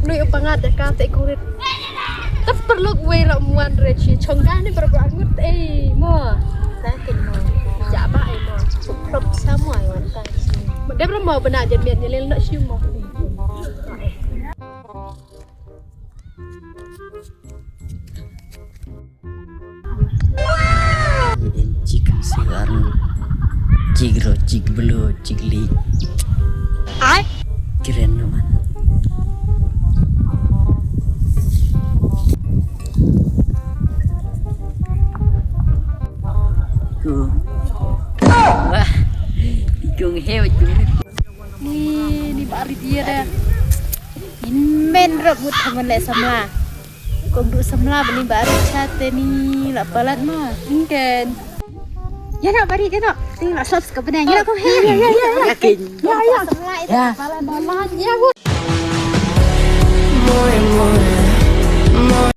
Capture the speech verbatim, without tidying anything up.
Nui u pangat da ka te kurit. Tap perlok wei ra muan re chi chongga ni berapa angut eh mo. Takin mo. Ja ba eh mo. Prop sama eh wan ta. Debra mo bena jen miet nyelil nak siu mo. Chicken sigar, chigro, chigblo, chigli. Ai? Keren no man. Ku. Wah. Ikung hew ikung. Ni ni bari dia dah. Inmen rap mut thaman le samla. Kong du samla bani bari chate ni la palat ma. Ingken. Ya nak bari dia nak. Ting la subscribe bani. Ya nak kong hew. Ya ya ya ya. Yakin. Ya ya. Samla itu palat ma. Ya bu.